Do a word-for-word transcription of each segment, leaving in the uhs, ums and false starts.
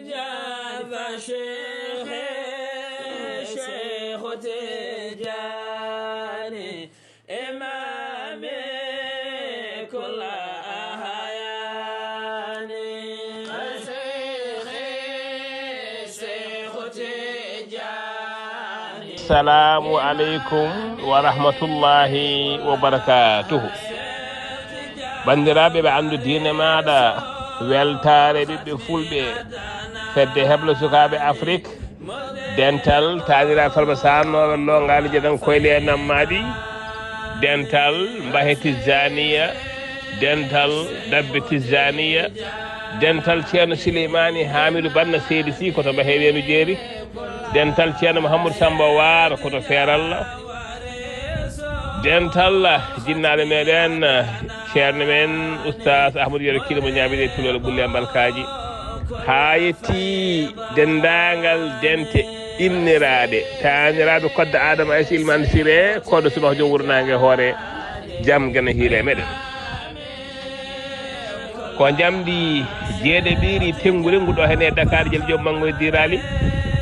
جاء شيخ، شيخ تجاني، إمام كل أهياني. شيخ، شيخ تجاني. Assalamu aleykum wa rahmatullahi wa barakatuhu. Banndiraaɓe ɓe anndu diine maaɗa, weltaare ɓiɓɓe fulɓe, fedde heblo sukaaɓe Afrik, dental taaniraaɓe Farba Sarr, nooɓe Longaali, Jeɗan Koyle e Nammaadi, dental Mbahe Tijjaaniya, dental Dabbe Tijjaaniya, dental Ceerno Sileymaani Haamidu Banna Seydi Sih, ko to Mbahe Weendu Jeeri, dental Ceerno Mouhamadou Samba Waar, ko to Feeralla, dental jinnaaɓe meɗen, ceerno men Oustaz Ahmadou Yero Kili mo Ñaaɓirɗe Tuloore Ɓulle e Mbalkaaji, haa yetti denndaangal dente inniraaɗe, taaniraaɓe Kodda Adama Aysii Ilmaan Siree, koɗo subaka jom wuro naange hoore, jam gana hiire meɗen. Ko njamndi jeeɗiɓiiri tenngu rengu ɗo hene e Dakar, Jel Joom Manngo e Diraali,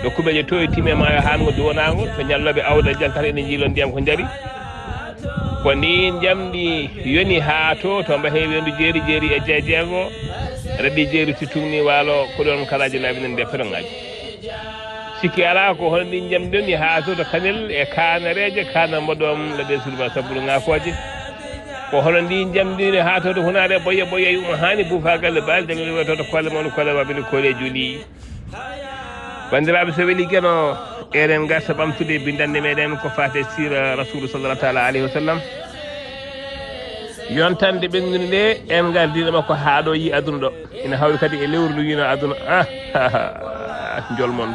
ɗo kuɓeeje toye timi e maayo haango duwanaango, to ñallooɓe awda jankata ene njiilo ndiyam ko njari. Ko ndiin njamndi yoni haa to, to Mbahe Weendu Jeeri, Jeeri e Jeejeego, raɗi Jeeri si tugni waalo, ko ɗoon kalaaji laabi nan nde peroŋaaji. Sikki alaa, ko hono ndiin njamndi yoni haa to, to Kanel e Kaanareeje, Kaana Mboɗoom, Laɗe Surba Sabburu Ŋaakooje. Ko hono ndiin njamndi yoni haa to, to Hunaare Boye Boye, Yuma Haani, Buufa Galle Baali, Daniel Weto, to Koole Mawni, Koole Waɓɓe, Koole Juli. Banndiraaɓe, so weli Geno, eɗen ngarta ɓamtude binndannde meɗen ko faati e siira Rasuulu sallallahu taala alayhi wa sallam. Yontande ɓenndude nde, en ngardiino makko haa ɗo yi aduna ɗo. Ina hawri kadi e lewru ndu wino aduna. Ah, ha, ha, njol mon.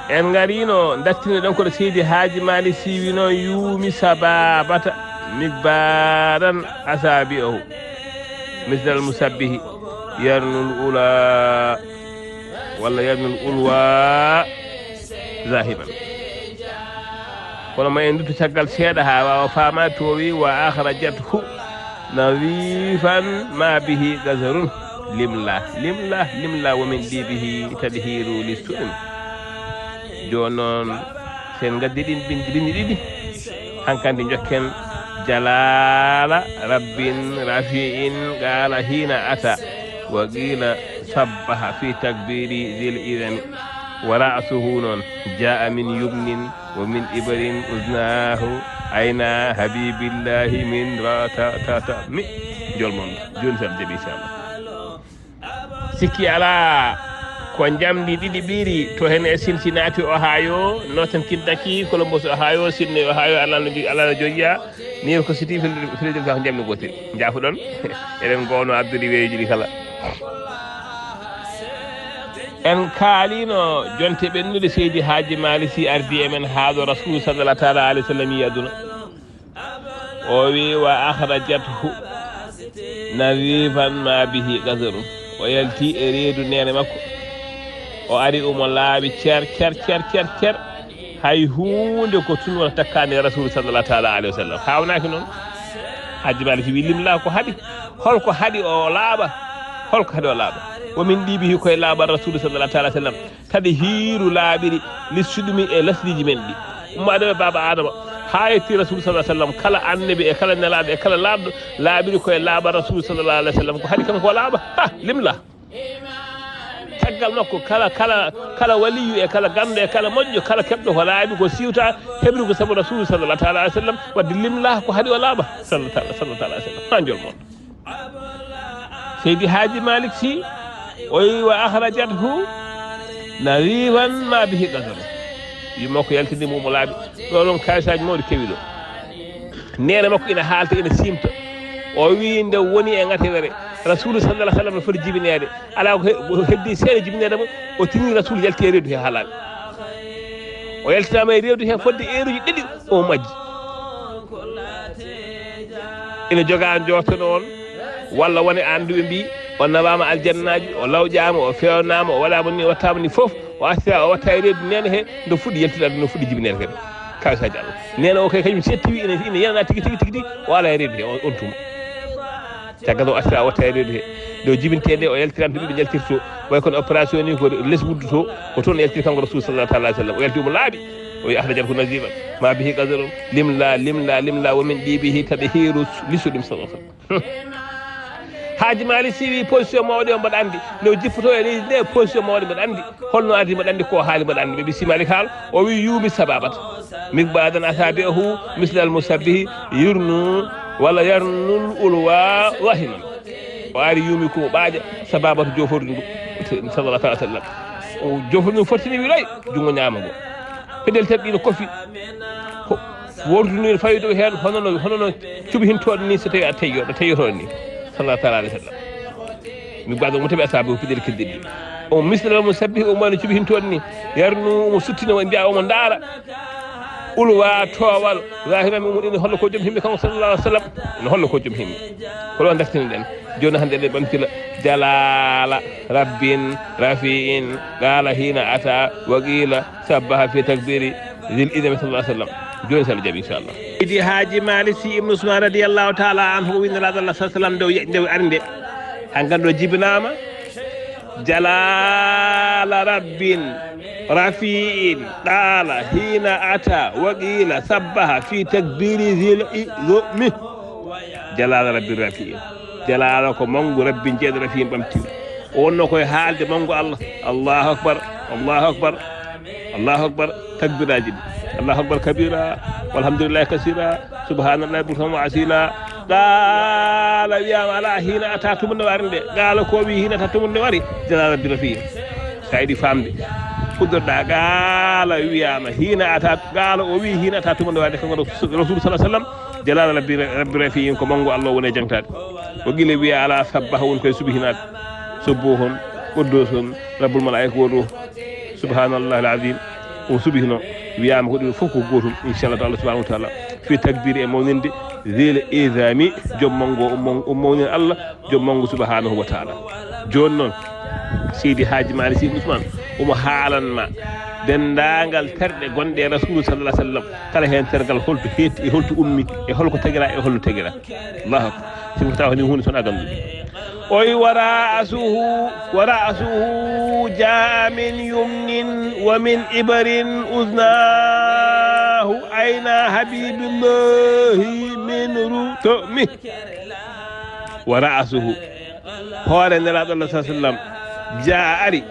En ngariino, ndartino ɗon koɗo Seydi Haaji Maalik Sih wino: "Yuumi sababata migbaran asabi'ahu. Misdal musabbihi yarnul ula." Walla yarnul ulwa zahiman. Kono ma en ndutto caggal seeɗa haa waawa faamaade to o wi: "Wa akhrajathu nadhifan ma bihi gazarun." Limla, limla, limla, wa min dibihi tadhiru li su'um. Jooni noon, so en ngaddi ɗin bindi, bindi ɗiɗi, hankandi njokken: "Jalala rabbin rafi'in qala hina ata, wa qila sabbaha fi takbiri zil izami, wa ra'suhu noon jaa min yumnin, wa min ibarin uznahu ayna habibillahi min ra ta ta ta mi." Njol mon, jooni so Allah jaɓi, inchallah. Sikki alaa, ko njamndi ɗiɗi ɓiiri to heen e Cincinnati, Ohio, Northern Kentucky, Columbus, Ohio, Sydney, Ohio, alaa no ndi-, alaa no joƴƴa. New York City, Phil-, Philadelphia ko njamndi gootel. Njaafuɗon, eɗen ngoowno addude weeyoji ɗi kala. En kaaliino jonte ɓennude Seydi Haaji Maalik Sih ardi e men haa ɗo Rasuulu sallallahu taala alayhi wa sallam yi aduna. O wi: "Wa akhrajathu nadhifan ma bihi gazarun." O yalti e reedu neene makko. O ari omo laaɓi cer, cer, cer, cer, cer. Hay huunde ko tun wona takkaande e Rasuulu sallallahu taala alayhi wa sallam. Haawnaaki noon. Hajji Maalik wi: "Limla ko haɗi." Holko haɗi o laaɓa? Holko haɗi o laaɓa? Wa min dibihi, koye laaɓal Rasuulu sallallahu taala alayhi wa sallam. Tadhiru laaɓiri, lissuɗumi e lasliiji men ɗi. Ummaade e baaba Aadama, haa yetti Rasuulu sallallahu alayhi wa sallam, kala annabi e kala nelaaɗo e kala laaɓɗo laaɓiri koye laaɓal Rasuulu sallallahu alayhi wa sallam. Ko haɗi kanko o laaɓa? Ha, limla. Caggal makko, kala, kala, kala waliyu e kala ganndo e kala moƴƴo, kala keɓɗo ko laaɓi, ko siwta, heɓri ko sabu Rasuulu sallallahu taala alayhi wa sallam, wadde limla ko haɗi o laaɓa, sallallahu taala, sallallahu taala alayhi wa sallam. Ha njol mon. Seydi Haaji Maalik Sih, o wi: "Wa akhrajathu nadhifan ma bihi gazarun." Yumma ko yaltini mo, mo laaɓi. Ɗo ɗon kaalisaaji mawɗi kewi ɗo. Neene makko ina haalta, ina siimta. O wi nde woni e ngatewere, Rasuulu sallallahu alayhi wa sallam no foti jibineede. Alaa ko he-, ko heddi seeɗa jibineede mo, o tini Rasuulu yalti e reedu he haa laaɓi. O yaltinaama e reedu he fodde eeruji ɗiɗi, o majji. Ina jogaa njorto noon, walla wone annduɓe mbii, o nawaama aljannaaji, o lawƴaama, o feewnaama, o waɗaama ni, o wattaama ni fof, o artira, o watta e reedu neene he, nde fuɗɗi yaltude aduna, nde fuɗɗi jibineede kadi. Kaalisaaji Allah. Neene o kay kañum setti wi ina, ina yenana tigi, tigi, tigi, tigi, o ala e reedu he, on, on tuma. Caggal o artira, o watta e reedu he. Yo jibintee nde, o yaltiran to ɓiɓɓe njaltirto. Way kono opération ni ko les wuddu to, ko toon o yaltiri kanko Rasul sallallahu ta'ala alaihi wasallam. O yalti omo laaɓi, o wi: "Ahrajathu nazifa, ma bihi qazarun." Limla, limla, limla, wa min dibihi tadhiru li sulim sallallahu alaihi wasallam. Haaji Maalik Si wi position mawɗo o mbaɗa anndi. Nde o jippoto e leydi nde, position mawɗo mbaɗa anndi. Holno ardi mbaɗa anndi, ko haali mbaɗa anndi. Ɓe mbi Si Maalik Haal, o wi: "Yuumi sababata. Mikbadan asabi'ahu mislal musabbihi yurnu wala yarnul ulwa rahiman." O ari yuumi ko ɓaaƴa sababata jofordu ndu. Sallallahu ta'ala sallam. O jofordu ndu fottini wiloy, junngo ñaamo ngo. Pedel taɓɓi no kofi. Ko wordu ndu fawi dow heen hono no, hono no cuɓi hintooɗo ni so tawi a teyyo, ɗo teyyotoɗo ni. Sallallahu ta'ala alaihi wasallam. Mi gado mo tawi asaabu ko pedel keddiɗi. O misla mo sabbi o mani cuɓi hintooɗo ni. Yarnu mo suttina o mbiya omo ndaara. Ulwa towal. Zahiran mo ɗin hollo ko joom himɓe kanko sallallahu alaihi wasallam. No hollo ko joom himɓe. Ko ɗo dartini ɗen. Jooni hannde eɗen ɓamtila jalala rabbin rafi'in qala hina ata wa qila sabbaha fi takbiri zil idami sallallahu alaihi wasallam. Jooni so Allah jaɓi inchallah. Seydi Haaji Maalik Si Ibnu Usmaan radiyallahu ta'ala anhu o wi Nelaaɗo Allah sallallahu alaihi wasallam nde o ye-, nde o ari nde. Hankan ɗo jibinaama jalala rabbin rafi'in qala hina ata wa qila sabbaha fi takbiri zil idami. Jalala rabbin rafi'in. Jalaala ko manngu Rabbi jeeɗo rafiin ɓamti. O wonno koye haalde manngu Allah. Allahu akbar, Allahu akbar, Allahu akbar, takbiraaji ɗi. Allahu akbar kabira, walhamdulillahi kasira, subhanallahi buhtan wa asila. Qaala wiyaama alaa hiina ata tumunde wari nde. Qaala ko wi hiina ata tumunde wari. Jalaala Rabbi rafiin. Sa yiɗi faamde. Fuɗɗorɗa qaala wiyaama hiina ata, qaala o wi hiina ata tumunde wari nde kanko Rasul sallallahu alaihi wasallam. Jalaala Rabbi, Rabbi rafiin ko manngu Allah woni e jangtaade. O gila wiya alaa sabbaha woni koye subhinaade. Subbuhun, quddusun, rabbul malaa'ika wa ruh. Subhanallahi al-azim. O subhino, wiyaama ko ɗum fof ko gootum, inchallah ta'ala subhanahu wa ta'ala. Fi takbiri e mawninde, zil izami, joom manngu o, o mawnina Allah, joom manngu subhanahu wa ta'ala. Jooni noon, Seydi Haaji Maalik Si Usmaan, omo haalan ma denndaangal terɗe gonɗe e Rasuulu sallallahu alaihi wasallam. Kala heen tergal holto heetti e holto ummi e holko tagira e holno tagira. Allahu akbar. Sifo tawa ni huunde son agandu. O wi wa ra'suhu, wa ra'suhu jaa min yumnin wa min ibarin uznahu ayna habibillahi min rutumi. Wa ra'suhu. Hoore Nelaaɗo Allah sallallahu alaihi wasallam jaa ari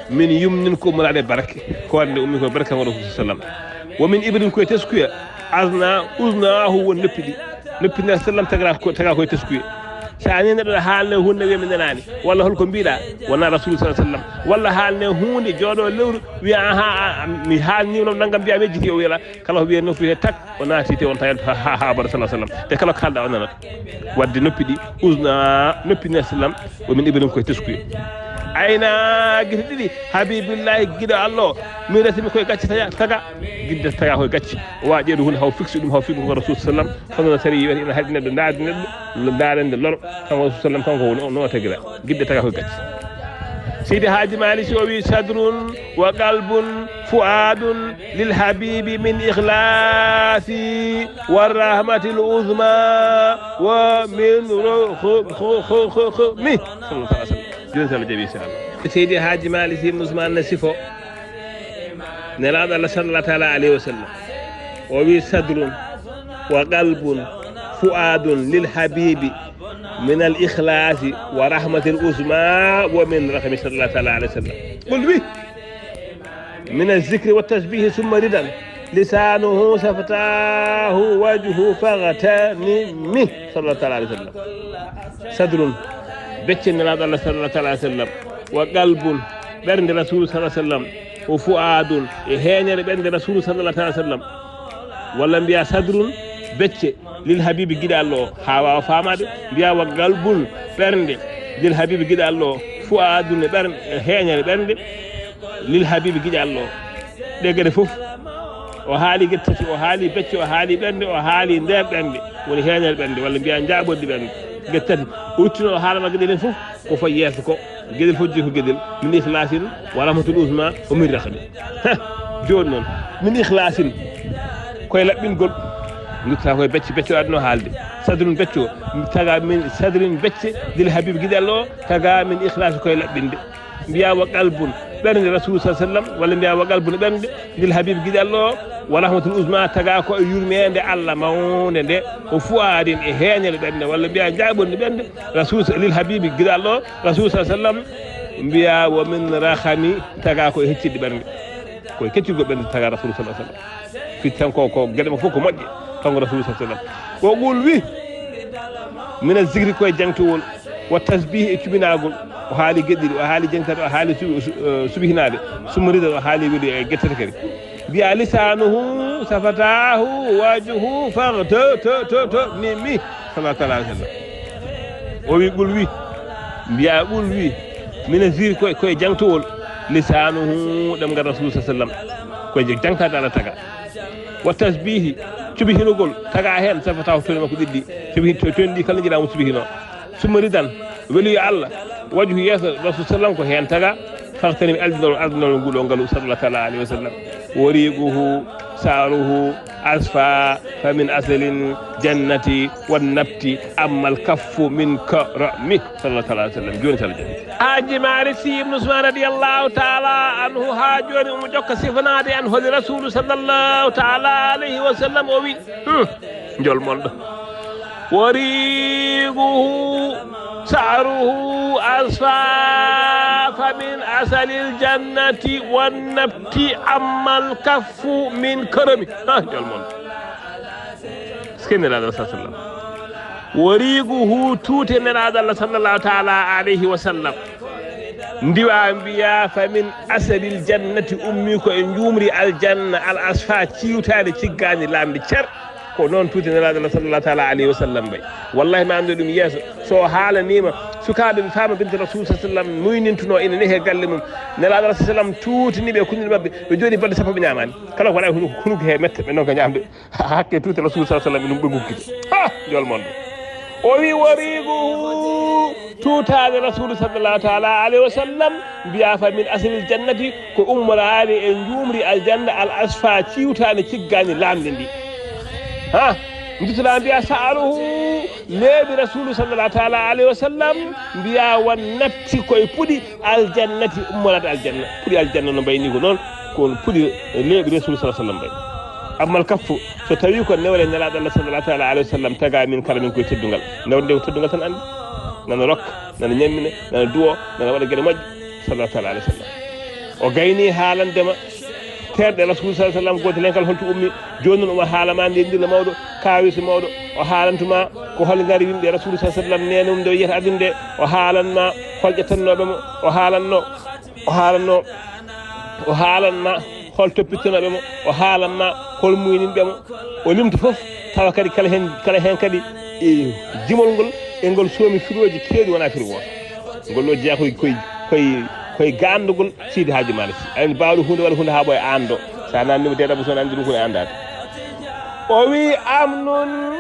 min yumnin ko ummorade barke. Hoore nde ummi ko barke mo Rasul sallallahu alaihi wasallam. Wa min ibarin ko e teskuya. Azna, uznahu won noppi ɗi. Noppi nde sallam taga ko, taga ko e teskuya. Sa ni neɗɗo haalne hunde wiya mi nanaani. Walla holko mbiɗa? Wona Rasul sallallahu alaihi wasallam. Walla haalne hunde jooɗo lewru wiya aha, a, a, mi haalni no nangam mbiya mi jiti o wiya kala ko wiya noppi he tak o naati te on tawi ha, ha, ha, bara sallallahu alaihi wasallam. Te kala ko haalɗa o nanat. Wadde noppi ɗi uzna noppi nde sallam o min ibarin koye teskuya. Ayna gite ɗiɗi habibillahi giɗo Allah o min resimi koye gacce taga, taga gidde taga koye gacce. O waɗi ɗo hunde haw fixi ɗum haw fixi ko Rasul sallam. Kono no sari wiyata ina haɗi neɗɗo ndaarde neɗɗo ndaarande lor. Kanko Rasul sallam kanko woni o no tagira gidde taga koye gacce. Seydi Haaji Maalik Si o wi sadrun wa qalbun fu'adun lil habibi min ikhlasi wa rahmatil uzma wa min ro-, kho-, kho-, kho-, kho-, kho-, mi. Sallallahu alaihi wasallam. Jooni so Allah jaɓi inchallah. Seydi Haaji Maalik Si Usmaan ne sifo Nelaaɗo Allah sallallahu ta'ala alaihi wasallam. O wi sadrun wa qalbun fu'adun lil habibi min al ikhlasi wa rahmatil uzma wa min rahmi sallallahu ta'ala alaihi wasallam. Qul wi من الذكر والتسبيح ثم ردا لسانه شفتاه وجهه فاغتنمه صلى الله تعالى عليه وسلم. Sadrun, becce Nelaaɗo Allah sallallahu ta'ala alaihi wasallam, wa qalbun, ɓernde Rasul sallallahu alaihi wasallam, wa fu'adun, e heeñere ɓernde Rasul sallallahu ta'ala alaihi wasallam. Walla mbiya sadrun, becce, lil habibi giɗo Allah o, haa waawa faamaade, mbiya wa qalbun, ɓernde, lil habibi giɗo Allah o, fu'adun, e ɓernde, e heeñere ɓernde, lil habibi giɗo Allah o. Ɗe geɗe fof, o haali geɗe tati, o haali becce, o haali ɓernde, o haali nder ɓernde, woni heeñere ɓernde, walla mbiya njaaɓorɗi ɓernde. Geɗe tati, o ruttino o haalama geɗe ɗen fof, ko fayi yeeso ko. Geɗel fof jeyi ko geɗel, min ikhlasin wa rahmatul uzma wa min rahmi. Heh, jooni noon, min ikhlasin, koye laɓɓingol, Duttaa koye becce, becce o adno haalde. Sadrun becce o, taga min sadrin becce, lil habib giɗal o, taga min ikhlasi koye laɓɓinde. Mbiya wa qalbun, ɓernde Rasul sa sallam, walla mbiya wa qalbun ɓernde, lil habib giɗal o, wa rahmatul uzma, taga ko e yurmeende Allah mawnde nde, o fuadin e heeñere ɓernde, walla mbiya jaaɓonde ɓernde, Rasul sa-, lil habibi giɗal o, Rasul sa sallam, mbiya wa min rahami, taga ko e heccirde ɓernde. Koye keccirgol ɓernde taga Rasul sa sallam. Fitti tan ko, ko geɗe makko fof ko moƴƴe, kanko Rasul sa sallam. Ko qul wi, mina zikri koye jangtowol, wa tasbih e cuɓinagol. O haali geɗe ɗiɗi, o haali jangtade, o haali su-, su-, eh, suɓihinaade. Summa rida, o haali weli e gettata kadi. Mbiya lisanuhu, safatahu, wajhu, far, to, to, to, to, mi, mi. Sallallahu alaihi wasallam. O wi qul wi, mbiya qul wi, mina zikri koye, koye jangtowol, lisanuhu, ɗemngal Rasul sa sallam. Koye jangtade Allah taga. Wa tasbihi, cuɓihinogol, taga heen, safatahu, toni makko ɗiɗi. Cuɓi-, to-, toni ɗi kala njiɗa mo cuɓihino. Summa ridan, weliyo Allah, wajhu yeeso Rasul sallam ko heen taga, fagtanim aldinol, aldinol ngol o ngalu sallallahu taala alayhi wa sallam. Wa riquhu, sa'ruhu, asfa, fa min asalin jannati wan nabti, ammal kaffu min karami. Sallallahu taala alayhi wa sallam. Jooni sala jani. Haaji Malik Sy Ibn Usman radiyallahu taala anhu haa jooni omo jokka sifanaade en holi Rasulu sallallahu taala alayhi wa sallam o wi, hmm, njol mon ɗo. Wa riquhu sa'ruhu asfa fa min asalil jannati wan nabti ammal kaffu min karami. Ha, njol mon ɗo. Sike Nelaaɗo Allah sallam. Wa riquhu tuute Nelaaɗo Allah sallallahu taala alayhi wa sallam. Ndiwa mbiya fa min asalil jannati ummi ko e njuumri aljanna al asfa ciwtaade ciggaani laamde cer. Ko noon tuute Nelaaɗo Allah sallallahu taala alayhi wa sallam bay. Wallahi ma anndu ɗum yeeso. So o haalaniima sukaaɓe ɓe Faama bint Rasul sallallahu alayhi wa sallam muynintuno ina nehe galle mum. Nelaaɗo Allah sallam tuutini ɓe kunduɗe maɓɓe. Ɓe jooɗi balɗe sappo ɓe ñaamaani. Kala ko waɗa hunuko, hunuko he metta ɓe noon ko ñaamde. Hakke tuute Rasul sallallahu alayhi wa sallam ɗum ɓe gukkiti. Ah, njol mon ɗo. O wi wa riquhu tuutaade Rasul sallallahu taala alayhi wa sallam mbiya fa min asalil jannati ko ummoraade e njuumri aljanna al asfa ciwtaande ciggaani laamde ndi. Ha, nduttoɗaa mbiya sa'ruhu leeɓi Rasulu sallallahu taala alayhi wa sallam mbiya wan nabti koye puɗi aljannati ummoraade aljanna. Puɗi aljanna no mbayni ko noon, ko puɗi leeɓi Rasulu sallallahu alayhi wa sallam mbayi. Ammal kaffu, so tawi ko newre Nelaaɗo Allah sallallahu taala alayhi wa sallam taga min karamin koye teddungal. Newre nde ko teddungal tan anndi. Nana rokka, nana ñammina, nana duwo, nana waɗa geɗe moƴƴe. Sallallahu taala alayhi wa sallam. O gayni haalande ma terɗe Rasul sallallahu alayhi wa sallam, gootel heen kala holto ummi. Jooni noon omo haala ma ndenndilla mawɗo, kaawiso mawɗo. O haalantuma ko hol ngari yimɓe Rasul sallallahu alayhi wa sallam nene mum nde o yiyata aduna nde. O haalan ma hol ƴettannooɓe mo. O haalanno, o haalanno, o haalan ma hol toppittanooɓe mo. O haalan ma hol muyninɓe mo. O limta fof, tawa kadi kala heen, kala heen kadi e jimol ngol, e ngol soomi firooji keewɗi wonaa firo wooto. Ngol ɗo jeyaa koye, koye, koye, koye gaandagol Seydi Haaji Maalik Sy. Aɗa anndi baawɗo huunde waɗa huunde haa ɓooya aan ɗo. So a naatniima deeɗa so a anndi ɗum ko andaade. O wi amnun,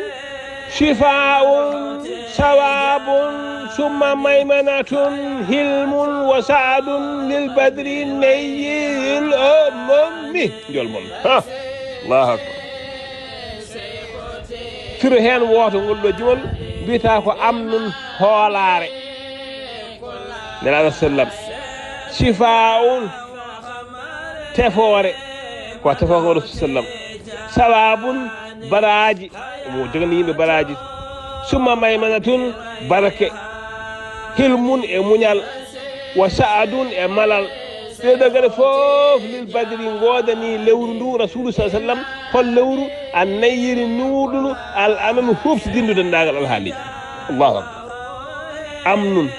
shifaa'un, sawaabun, summa maymanatun, hilmun wa sa'adun lil badri nayyil umami. Njol mon. Ha. Allahu akbar. Firo heen wooto ngol ɗo jimol mbiyata ko amnun hoolaare. Nelaaɗo sallam. Shifaa'un tefoore. Ko tefoore ko Rasul sallam. Sawaabun baraaji. Omo jogani yimɓe baraaji. Summa maymanatun barke. Hilmun e muñal. Wa sa'adun e malal. Ɗee ɗoo geɗe fof lil badri ngoodani lewru ndu Rasulu sallallahu alayhi wa sallam. Hol lewru? An nayyiri nuurɗundu al amami huuftidindu denndaangal alhaaliiji. Allahu akbar. Amnun.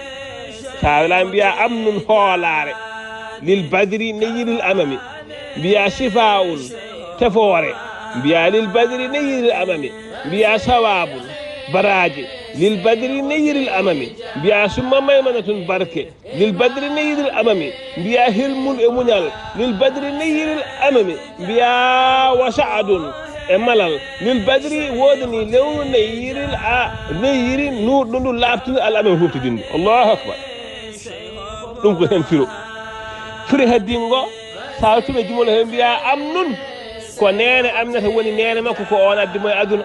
Sa wela mbiya amnun hoolaare. Lil badri nayyiril amami. Mbiya shifaa'un tefoore. Mbiya lil badri nayyiril amami. Mbiya sawaabun baraaje. Lil badri nayyiril amami. Mbiya summa maymanatun barke. Lil badri nayyiril amami. Mbiya hilmun e muñal. Lil badri nayyiril amami. Mbiya wa sa'adun e malal. Lil badri woodani lewru nayyiril a-, nayyiri nuurɗundu laaɓtundu al amami huuftidindu. Allahu akbar. Ɗum ko heen firo. Firo heddingo, sa tuma jimol he mbiya amnun. Ko neene Aminata woni neene makko, ko oon addi mo e aduna.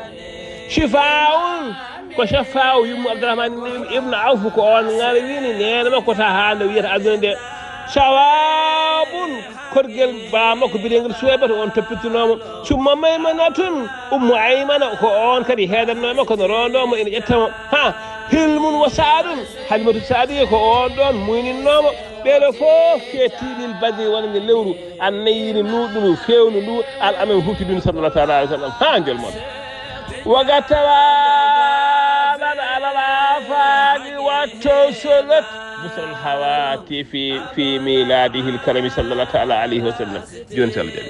Shifaa'un, ko Shaffaa'u yummo Abdurrahman ibn Awf, ko oon ŋarwini neene makko ta haa nde wiyata aduna nde. Shawaabun, korgel baa makko biyeteengel Suwaybata, oon toppittinoo mo. Summa Maymanatun, Ummu Aymana, ko oon kadi heedanno e makko, no roondoo mo, ina ƴetta mo. Ha, Hilmun wa Sa'adun, Halimatu Sa'adiya, ko oon ɗoon muyninnoo mo. Ɓeeɗo fof keetti lil badri wonande lewru, an nayyini nuuɗɗu ndu, feewndu ndu, al amin huuccudu ndu, sallallahu taala alayhi wa sallam. Ha, njol mon. Wa qad tawaalat alal aafaaqi wa tasalat busral hawaatifi fi miilaadihil karami, sallallahu taala alayhi wa sallam. Jooni, so Allah jaɓi.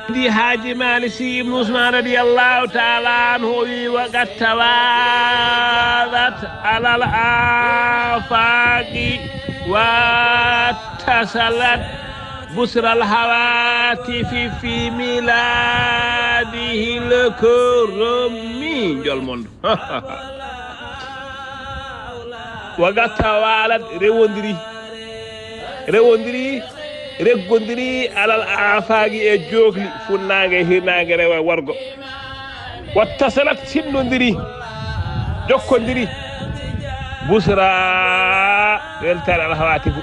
Seydi Haaji Maalik Sy Ibnu Usmaan radiyallaahu taala anhu o wi: wa qad tawaalat alal aafaaqi wa tasalat busral hawaatifi fi miilaadihil karami. Njol mon. Wa qad tawaalat, rewondiri, rewondiri, reggondiri, alal aafaaqi, e jookli, funnaange, hirnaange, rewo e worgo. Wa tasalat, sinndondiri, jokkondiri, busra, weltaare, al hawaatifu,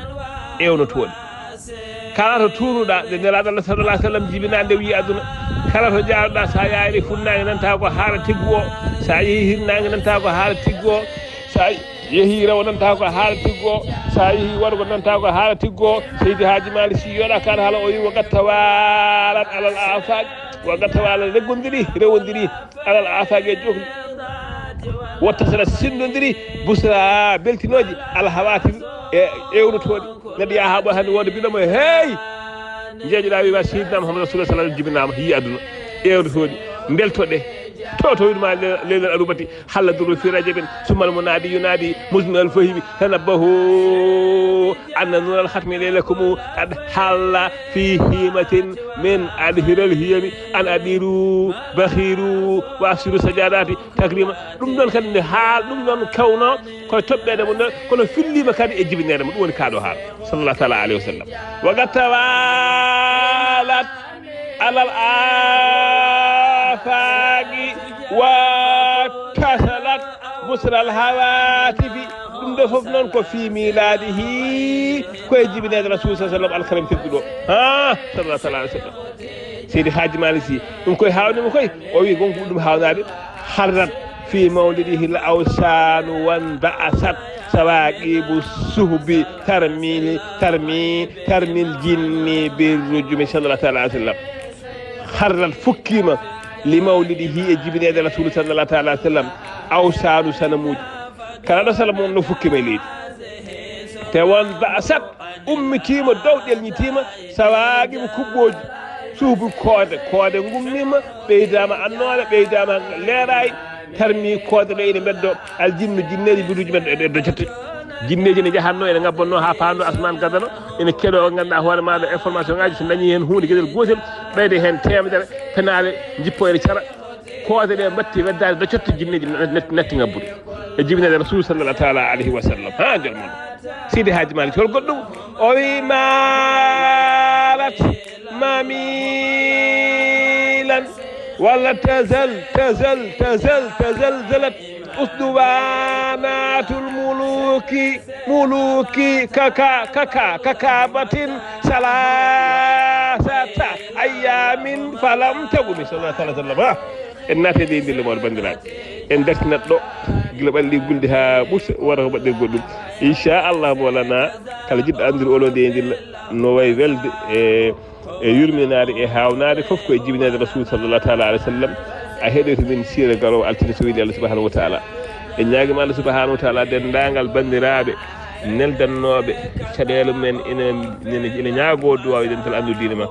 ewnotooɗi. Kala to tuuruɗaa, nde Nelaaɗo Allah sallallahu alayhi wa sallam jibinaa nde wii aduna, kala to jaaruɗaa, so a yaari funnaange, nanta ko haala tiggu o, so a yehi hirnaange, nanta ko haala tiggu o, so a yehi rewo, nanta ko haala tiggu o, so a yehi worgo, nanta ko haala tiggu o. Seydi Haaji Maalik Sy yoɗa kan haala, o wi: wa qad tawaalat alal aafaaqi, wa qad tawaalat, reggondiri, rewondiri, alal aafaaqi, e jookli. Wa tasalat, sinndondiri, busra, beltinooji, al hawaatifi, e ewnotooɗi. Neɗɗo yaha haa ɓooya hannde wooda biɗo mo, hey! Njeeƴoɗaa wiima Seydina Muhammad Rasulullah sallallahu alayhi wa sallam jibinaama, yii aduna. Ewnotooɗi, mbeltoɗe. To, to wiɗuma le-, leylal arubati, halla durru fi rajabin, summal munaadi yunaadi, musmi al fahimi, tanabbahu, anna nuural khatmi laylakum, qad halla fi himatin min adhiral hiyami, an adiru, bakhiru, wa afsiru sajadati, takrima. Ɗum ɗon kadi nde haal, ɗum ɗon kawno koye toɓɓeede mo nde, kono filliima kadi e jibineede mo. Ɗum woni kaa ɗo haala, sallallahu taala alayhi wa sallam. Wa qad tawalat alal afaqi wa tasalat busral hawatifi. Ɗum ɗo fof noon ko fi miladihi, koye jibineede Rasul sallallahu alayhi wa sallam, alkaram tedduɗo. Ha, sallallahu taala alayhi wa sallam. Seydi Haaji Maalik Sy, ɗum koye haawnimo koye, o wi gonko ɓuri ɗum haawnaade, harrat fi mawlidihi l awsanu wan ba'asat sawaqibu suhbi tarmil, tarmi, tarmil jinni bir rujumi, sallallahu taala alayhi wa sallam. Harrat, fukkima, li mawlidihi, e jibineede Rasul sallallahu taala alayhi wa sallam, awsanu, sanamuuji. Kala ɗo sanamu on no fukkima e leydi. Te wan ba'asat, ummitiima dow, ɗelñitiima, sawaaqibu, kuɓɓooji, suubu koode, koode ngummiima, ɓeydaama annoore, ɓeydaama leeraay, tarmi koode ɗo ene mbeddo, aljinnu, jinneeji, biruuji men ɗo, ɗo, ɗo jotte. Jinneeji ne njahatno, ene ngabbonno haa paando asmaan gadano, ene keɗo, ngannduɗaa hoore maaɗa information ŋaaji, so dañi heen huunde geɗel gootel, ɓeyde heen teemedere, penaale, njippo ene cara. Koode ɗe mbatti weddaade docotte, jinneeji nat-, nat-, natti ngabbude. E jibineede Rasul sallallahu taala alayhi wa sallam. Ha, jol mon. Seydi Haaji Maalik, hol goɗɗum? O wi: malat mamilan wala tazal, tazal, tazal, tazalzalat usduwanatul muluki, muluki kaka, kaka, kakabatin salasata ayyamin falam tagumi, sallallahu alaihi wa sallam. Ha? En naati e ndiyam ndiyam mawɗo, banndiraaɓe. En dartinat ɗo gila ɓalli gulde haa ɓurta, wara ko mbaɗɗen goɗɗum. Inchallah, Mawlana, kala jiɗɗo anndude olo ndiyam ndiyam no wayi welde e, e yurminaade e haawnaade, fof ko e jibineede Rasul sallallahu taala alayhi wa sallam. A heɗoyto min siira garoowo altine, so weli Allah subhanahu wa taala. En ñaagiima Allah subhanahu wa taala, denndaangal banndiraaɓe neldannooɓe caɗeele men ina, ina, ina ñaagoo duwaaw e dental anndude diine ma.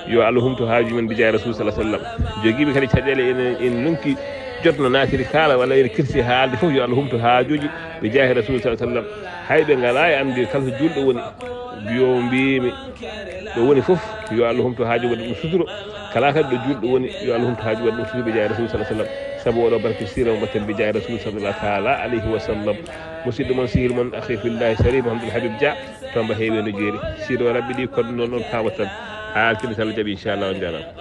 Yo Allah humto haaju men bi jaahi Rasul sallallahu alaihi wasallam. Jogiiɓe kadi caɗeele ene, ene nunki jotno naatiri kaala walla ene kirsi haalde fof, yo Allah humto haajuuji bi jaahi Rasul sallallahu alaihi wasallam. Hay ɓe ngalaa e anndude kala to juulɗo woni. Yo mbiimi ɗo woni fof, yo Allah humto haaju waɗa ɗum suturo. Kala kadi ɗo juulɗo woni, yo Allah humto haaju waɗa ɗum suturo bi jaahi Rasul sallallahu alaihi wasallam. Sabu oɗo barke siira mo mbatten bi jaahi Rasul sallallahu taala alayhi wa sallam. Musidɗo mon, sehil mon, akhi fillahi Sharif Mouhamadoul Habib Dia, Tomba Heewe no jeeri. Siɗo Rabbi ɗi koɗɗo noon on paama tan. Haa altine, so Allah jaɓi, inchallah, on njaaraama.